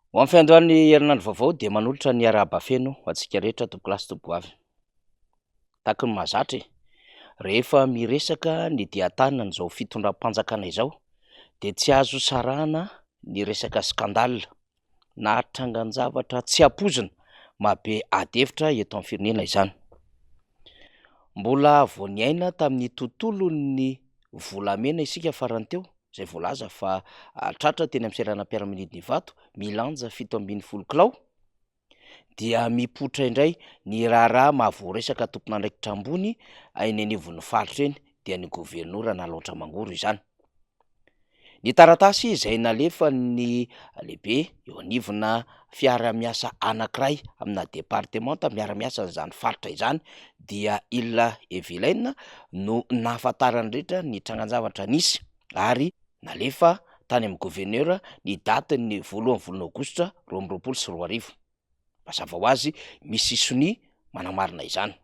Ho amin'ny fiandohan'ny herinandro vaovao dia manolotra ny arahaba feno ho antsika rehetra tompokolahy sy tompokovavy. Tahaky ny mahazatra e, rehefa miresaka ny dian-tanan'izao fitondram-panjakana izao dia tsy azo sarahana ny resaka scandale na trangan-javatra tsy ampoizina mahabe ady hevitra eto amin'ny firenena izany. Mbola vao niaina tamin'ny tontolon'ny volamena isika farany teo izay voalaza fa tratra teny amin'ny seranam-piaramanidina Ivato, milanja 17 kilao, dia mipoitra indray ny raharaha mahavoaresaka tompon'andraikitra ambony eny anivon'ny faritra eny, dia ny governoran'Alaotra Mangoro izany. Ny taratasy izay nalefan'ny lehibe eo anivona fiara-miasa anankiray amina departemanta miara-miasa an'izany faritra izany dia Ille et Vilaine no nahafantaran'ny rehetra ny trangan-javatra nisy ary nalefa tany amin'ny gouverneur ny datin'ny voalohan'ny volana aogositra 2022. Mazava ho azy misy sonia manamarina izany.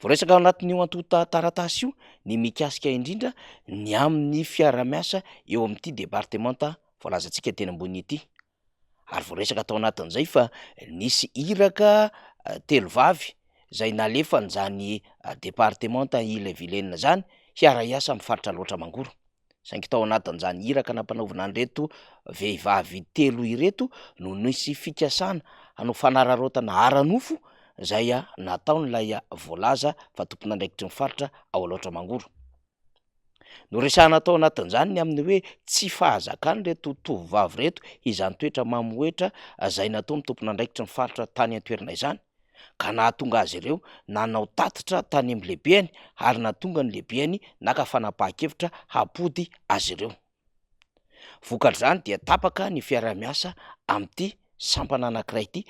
Voaresaka ao anatin'io antontan-taratasy io ny mikasika indrindra ny amin'ny fiaraha-miasa eo amin'ity departemanta voalazantsika teny ambony ity. Ary voaresaka tao anatin'izay fa nisy iraka telo vavy izay nalefan'izany departemanta Ille-et-Vilaine izany hiara-hiasa amin'ny faritra Alaotra Mangoro. Saingy tao anatin'izany iraka nampanaovina an'ireto vehivavy telo ireto no nisy fikasana hanao fanararaotana ara-nofo izay nataon'ilay voalaza fa tompon'andraikitry ny faritra ao Alaotra Mangoro. Noresahana tao anatin'izany ny amin'ny hoe tsy fahazakan'ireto tovovavy ireto izany toetra mamohehitra izay nataon'ny tompon'andraikitry ny faritra tany an-toerana izany. ka nahatonga azy ireo nanao tatitra tany amin'ny lehibeny ary nahatonga ny lehibeny naka fanapahan-kevitra hampody azy ireo. Vokatr'izany dia tapaka ny fiaraha-miasa amin'ity sampana anankiray ity.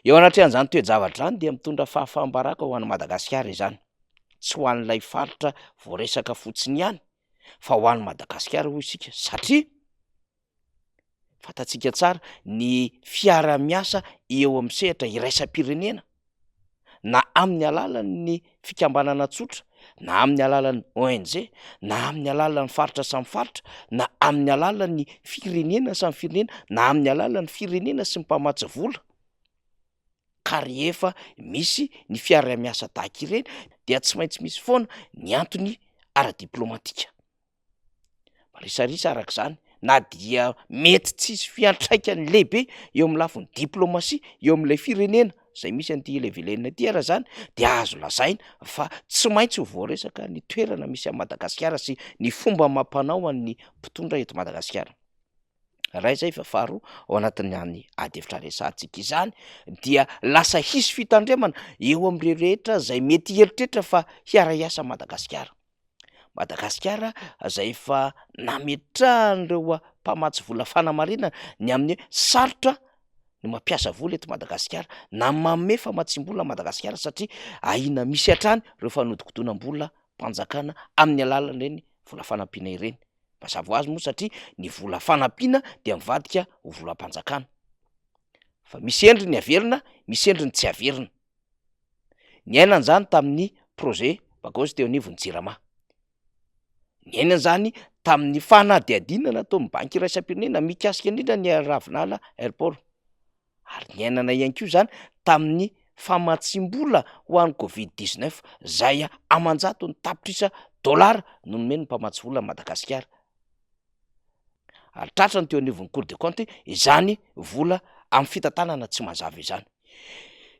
Eo anatrehan'izany toe-javatra izany dia mitondra fahafaham-baraka ho an'i Madagasikara izany, tsy ho an'ilay faritra voaresaka fotsiny ihany fa ho an'i Madagasikara hoy isika satria Fantatsika tsara ny fiara-miasa eo amin'ny sehatra iraisam-pirenena na amin'ny alalan'ny fikambanana tsotra na amin'ny alalan'ny ONG na amin'ny alalan'ny faritra samy faritra na amin'ny alalan'ny firenena samy firenena na amin'ny alalan'ny firenena sy ny mpamatsy vola ka rehefa misy ny fiara-miasa tahaka ireny dia tsy maintsy misy foana ny antony ara-diplomatika. Marisarisa araka izany na dia mety tsy hisy fiantraikany lehibe eo amin'ny lafiny diplaomasia eo amin'ilay firenena izay misy an'ity Ille et Vilaine ity ara izany dia azo lazaina fa tsy maintsy ho voaresaka ny toerana misy an'i Madagasikara sy ny fomba amam-panao an'ny mpitondra eto Madagasikara. Iray izay fa faharoa ao anatin'izany ady hevitra resahantsika izany dia lasa hisy fitandremana eo amin'ireo rehetra izay mety hieritreritra fa hiara-hiasa Madagasikara. Madagasikara izay efa nametrahan'ireo mpamatsy vola fanamarinana ny amin'ny hoe sarotra ny mampiasa vola eto Madagasikara na manome famatsiam-bola Madagasikara satria ahiana misy hatrany ireo fanodikodinam-bola mpanjakana amin'ny alalan'ireny vola fanampiana ireny. Mazava ho azy moa satria ny vola fanampiana dia mivadika ho volam-panjakana fa misy endriny averina, misy endriny tsy averina. Niainana izany tamin'ny projet Bagos teo anivon'ny Jirama. Niainana izany tamin'ny fanadihadiana nataon'ny banky iraisam-pirenena mikasika indrindra ny Ravinala Airport. Ary niainana ihany koa izany tamin'ny famatsiam-bola ho an'ny Covid 19 izay aman-jatony tapitrisa dolara no nomen'ny mpamatsy vola an'i Madagasikara. Ary tratra ny teo anivon'ny cour des comptes izany vola amin'ny fitantanana tsy mazava izany.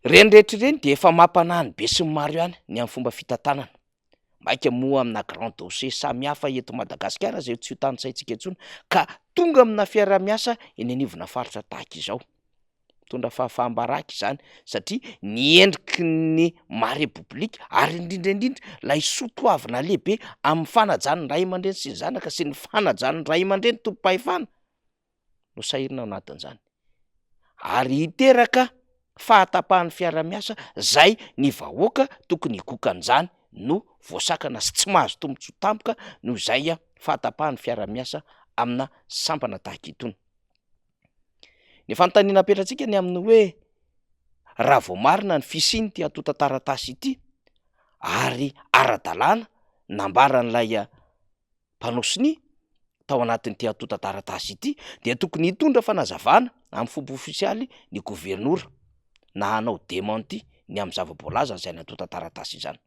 Ireny rehetra ireny dia efa mampanahy ny besinimaro ihany ny amin'ny fomba fitantanana. Mainka moa amina grand dossier samihafa eto Madagasikara izay tsy ho tanisaintsika intsony ka tonga amina fiaraha-miasa eny anivona faritra tahaka izao. Mitondra fahafaham-baraka izany satria ny endriky ny maha repoblika ary indrindra indrindra ilay soa toavina lehibe amin'ny fanajan'ny ray aman-dreny sy ny zanaka sy ny fanajan'ny ray aman-dreny tompom-pahefana no sahirana ao anatin'izany ary hiteraka fahatapahan'ny fiaraha-miasa zay ny vahoaka tokony higoka an'izany no voasakana sy tsy mahazo tombontsoa tampoka noho izay fahatapahan'ny fiaraha-miasa amina sampana tahaka itony. Ny fanontaniana apetratsika ny amin'ny hoe raha voamarina ny fisian'ity antontan-taratasy ity ary ara-dalàna nambaran'ilay mpanao sonia. tao anatin'ity antontan-taratasy ity dia tokony hitondra fanazavana amin'ny fomba ofisialy ny governora na hanao démenti ny amin'ny zava-boalazan'izany antontan-taratasy izany.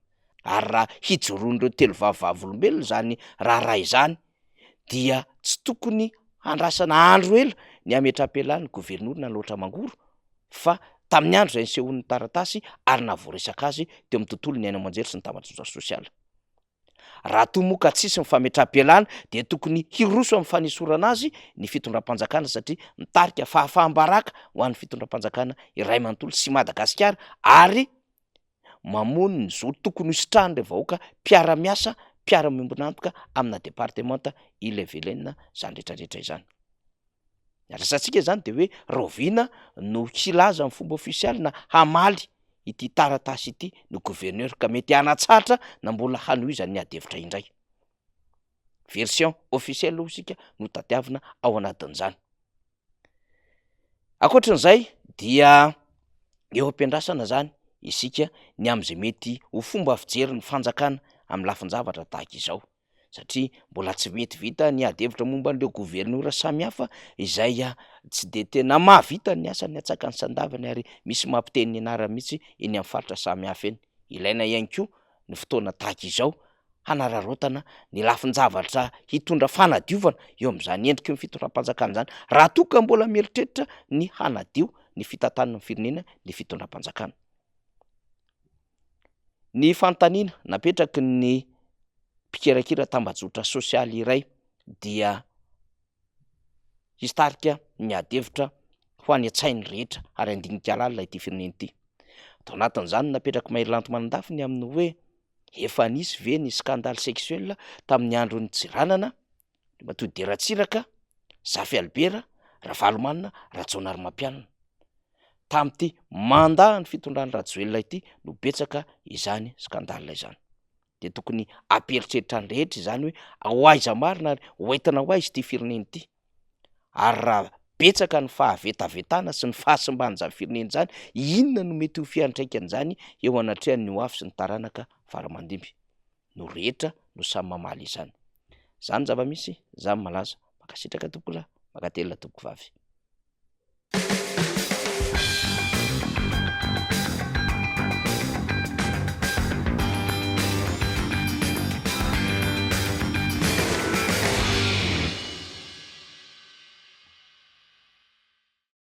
Ary raha hijoroan'ireo telovavy vavolombelona izany raharaha izany dia tsy tokony handrasana andro ela ny hametraham-pialana ny governora Naloatra Mangoro fa tamin'ny andro izay nisehoan'ny taratasy ary nahavoaresaka azy teo amin'ny tontolon'ny haino aman-jery sy ny tambajotra sosialy. Raha toa moa ka tsisy ny fametraham-pialana dia tokony hiroso amin'ny fanesorana azy ny fitondram-panjakana satria mitarika fahafaham-baraka ho an'ny fitondram-panjakana iray manontolo sy Madagasikara ary mamono ny zo tokony hositrahan'ireo vahoaka mpiara-miasa, mpiara-miombon'antoka amina departemanta Ille-et-Vilaine izany rehetrarehetra izany. Ny andrasantsika izany dia hoe rahoviana no hilaza amin'ny fomba ofisialy na hamaly ity taratasy ity ny gouverneur ka mety hanatsahatra na mbola hanohizany ny ady hevitra indray. Version officielle hoy isika no tadiavina ao anatin'izany. Ankoatran'izay dia eo am-piandrasana izany isika ny amin'izay mety ho fomba fijerin'ny fanjakana amin'ny lafin-javatra tahaka izao. satria mbola tsy mety vita ny ady hevitra momba an'ireo governora samihafa izay tsy de tena mahavita ny asany antsakany sy andavany ary misy mampiteny ny anarany mihitsy eny amin'ny faritra samihafa eny. Ilaina ihany koa ny fotoana tahaka izao hanararaotana ny lafin-javatra hitondra fanadiovana eo amin'izany endriky ny fitondram-panjakana izany raha toa ka mbola mieritreritra ny hanadio ny fitantanana ny firenena ny fitondram-panjakana. Ny fanontaniana napetraky ny mpikirakira tambajotra sosialy iray dia histarika ny ady hevitra ho any an-tsain'ny rehetra ary handinika lalina ity firenena ity. Tao anatin'izany no napetrak'i Mahery Lanto Manandafy ny amin'ny hoe efa nisy ve ny scandale sexuel tamin'ny andron'i Tsiranana, Andriamatoa Didier Ratsiraka, Zafy Albert, Ravalomanana, Rajaonarimampianina. Tamin'ity mandat ny fitondran'i Rajoelina ity no betsaka izany scandale izany. Dia tokony hampieritreritra ny rehetra izany hoe ho aiza marina ary ho entina ho aiza ity firenena ity. Ary raha betsaka ny fahavetavetana sy ny fahasimban'izany firenena izany, inona no mety ho fiantraikan'izany eo anatrehan'ny ho avy sy ny taranaka fara aman-dimby. No rehetra no samy mamaly izany. Zany zava-misy, zany malaza. Mankasitraka tompokolahy, mankatelina tompokovavy.